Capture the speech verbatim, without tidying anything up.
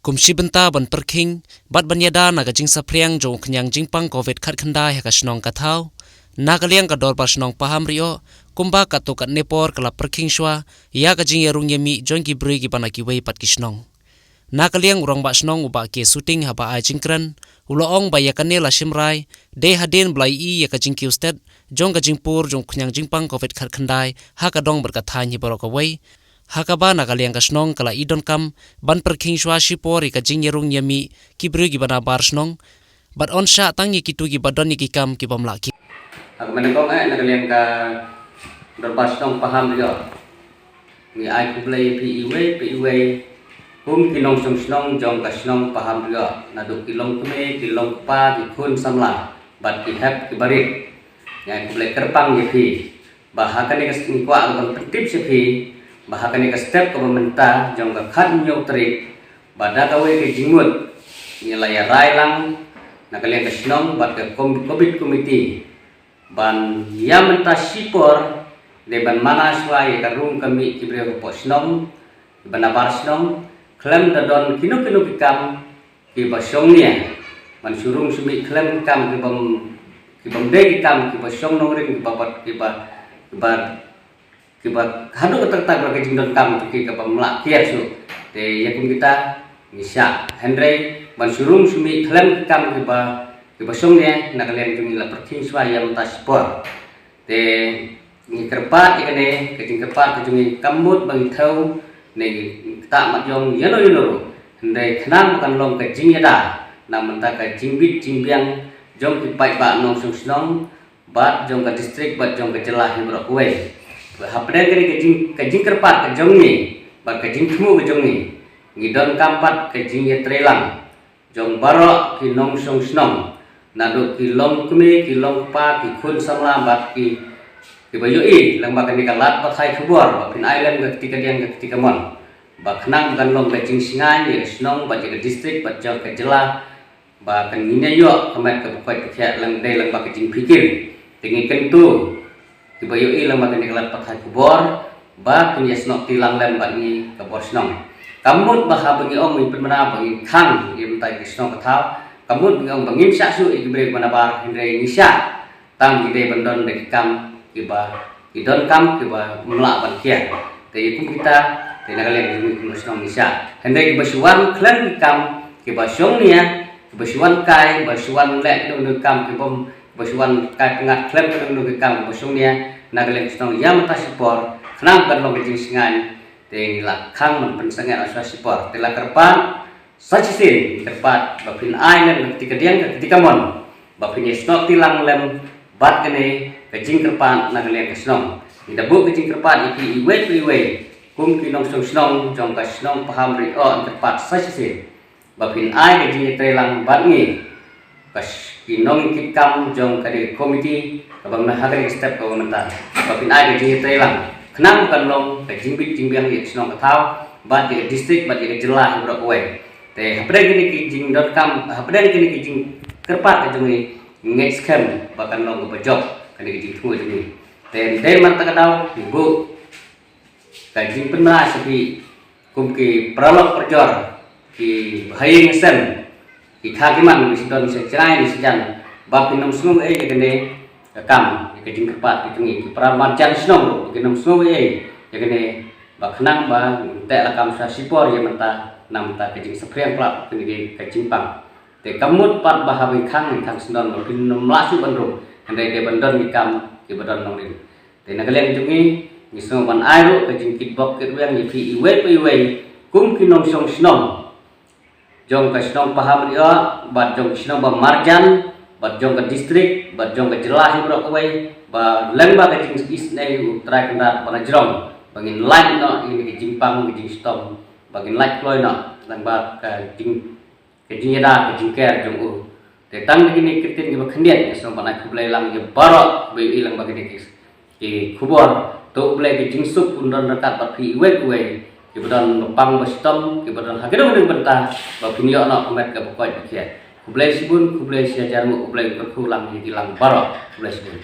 Kum shi bynta ban pyrkhing bad ban ïada na ka jingsaphriang jong u khñiang jingpang covid khatkhyndai ha ka shnong ka thaw, na ka liang ka Dorbar Shnong Pahamrioh kumba katto katne por ka la pyrkhing shuwa ïa ka jingïarung ïamih jong ki briew kiba na kiwei pat ki shnong. Na ka liang u Rangbah Shnong u Bah K Suting haba ai jingkren u la ong ba ïa kane la shim rai dei hadien ba la ïohi ïa ka jingkiew stet jong ka jingpur jong u khñiang jingpang covid khatkhyndai ha ka dong bad ka thaiñ hi baroh kawei, ha kaba na ka liang ka shnong ka la i donkam ban pyrkhing shuwa shipor ïa ka jingïarung ïamih ki briew kiba nabar shnong bad yn shah tang ïa kito kiba don ïa ki kam ki bym lah ki. Ha ka mynta kong eh na ka liang ka Dorbar Shnong Pahamrioh, ngi ai khublei ïa phi iwei pa iwei kum ki nongshong shnong jong ka shnong Pahamrioh, naduh ki longkmie, ki longkpa, ki khun samla bad ki hep ki barit. Ngi ai khublei kyrpang ïa phi ba ha kane ka, ngi kwah ban pyntip sha phi ba ha kane ka step kaba mynta jong ka khathynñiew tarik, ba da kawei ka jingmut ngi la ïa rai lang na ka liang ka shnong bad ka kom-, covid committee ban ïa mynta shipor dei ban mana shuwa ïa ka rung ka mih ki briew hapoh shnong, kiba nabar shnong, khlem da don kino kino ki kam kiba shongnia, ban shu rung shu mih khlem ki kam kibym, kibym dei ki kam kiba shong nongrim, kiba bad kiba, kiba, kiba haduh katta katta ka jingdonkam jong ki kabym lah kiar shuh. Te ïa kum kita ngi shah, hynrei ban shu rung shu mih khlem ki kam kiba, kiba shongnia na ka liang jong ngi la pyrkhing shuwa ïa mynta shipor. Te ngi kyrpad ïa kane ka jingkyrpad ka jong ngi, kam mut ba ngi thew ne ngi ktah mat ïong ïano ïano ruh, hynrei khnang ba kan long ka jingïada na mynta ka jingbit jingbiang jong ki paidbah nongshong shnong bad jong ka district bad jong ka jylla hi baroh kawei. Hapdeng kane ka jing, ka jingkyrpad ka jong ngi bad ka jingthmu ka jong ngi, ngi donkam pat ka jingïatreilang jong baroh ki nongshong shnong, naduh ki longkmie, ki longkpa, ki khun samla bad ki, kiba ïohi lyngba kane ka lad pathai khubor, ba phin ai lem ka kti kadiang ka kti kamon, ba khnang ba kan long ka jingshngaiñ ïa ka shnong bad ïa ka district bad jong ka jylla, ba kan ngin ïa ïoh ka met kaba koit ba khiah lem dei lyngba ka jingpynkiew. Te ngi kyntu kiba ïohi lyngba kane ka lad pathai khubor ba kin ïa snoh kti lang lem bad ngi ka bor shnong. Kam mut ba haba ngi ong, ngi pynbna ba ngi khang ïa mynta ki shnong ka thaw, kam mut ba ngi ong ba ngim shah shuh ïa ki briew ba nabar, hynrei ngi shah tang ki dei ban don da ki kam kiba, ki donkam kiba ym lah ban kiar. Te ïa kum kita, te na ka liang jong ngi kum ka shnong ngi shah, hynrei kiba shu wan khlem ki kam kiba shongnia, kiba shu wan kai, ba shu wan leh kino kino ki kam kibym, ba shu wan kai pyngngad khlem kino kino ki kam ba shongnia na ka liang ka shnong ïa mynta shipor, khnang ba kan long ka jingshngaiñ, te ngi la khang ban pynsangeh shuwa shipor. Te la kyrpad sa shisien, ngi kyrpad ba phin ai lem ka kti kadiang ka kti kamon, ba phin ïa snoh kti lang lem bad kane ka jingkyrpad na ka liang ka shnong. Ngi da buh ka jingkyrpad ïa phi iwei pa iwei kum ki nongshong shnong jong ka shnong Pahamrioh, ngi kyrpad sa shisien ba phin ai ka jingïatreilang bad ngi, ka sh-, ki nongkitkam jong kane ka committee kaba mynta ha kane ka step kaba mynta, ba phin ai ka jingïatreilang khnang ba kan long ka jingbit jingbiang ïa ka shnong ka thaw bad ïa ka district bad ïa ka jylla hi baroh kawei. Te hapdeng kine ki jingdonkam, hapdeng kine ki jingkyrpad ka jong ngi, ngi ngeit skhem ba kan long kaba jop kane ka jingthmu jong ngi. Te dei mynta ka daw ngi buh ka jingpynbna sha phi kum ki paralok parajor, ki bahaïing hasem, ki kha ki man, ki sdang sha jngai sha jan, ba phin ym sngew ei ïa kane ka kam, ïa ka jingkyrpad ka jong ngi. Ki para marjan shnong ruh kin ym sngew ei ïa kane, ba khnang ba ngin teh lakam shuwa shipor ïa mynta, na mynta ka jingsaphriang palat kane ka jingpang. Te kam mut pat ba haba ngi khang, ngi khang sdang ba phin ym lah shuh ban rung, hynrei dei ban don ki kam kiba don nongrim. Te na ka liang jong ngi, ngi sngew ban ai ruh ka jingkitbok kitrwiang ïa phi iwei pa iwei kum ki nongshong shnong jong ka shnong Pahamrioh bad jong ka shnong ba marjan bad jong ka district bad jong ka jylla hi baroh kawei, ba lyngba ka jingisynei U Trai Kynrad ba la jrong, ba ngin lait noh ïa ka jingpang ka jingshitom, ba ngin lait kloi noh lyngba ka jing ka jingïada ka jingker jong u. Te tang da kine ki ktien kiba khyndiat, nga sngew ban ai khublei lang ïa baroh ba ïohi lang ba kine ki, ki khubor. To U Blei ka jingsuk un don ryngkat bad phi iwei pa iwei, kiba don ba pang ba shitom, kiba don ha kino kino ki bynta, ba phin ïoh noh ka met kaba koit ba khiah. Khublei shibun, khublei shihajar nguh, U Blei un kyrkhu lang ïa ki lang baroh. Khublei shibun.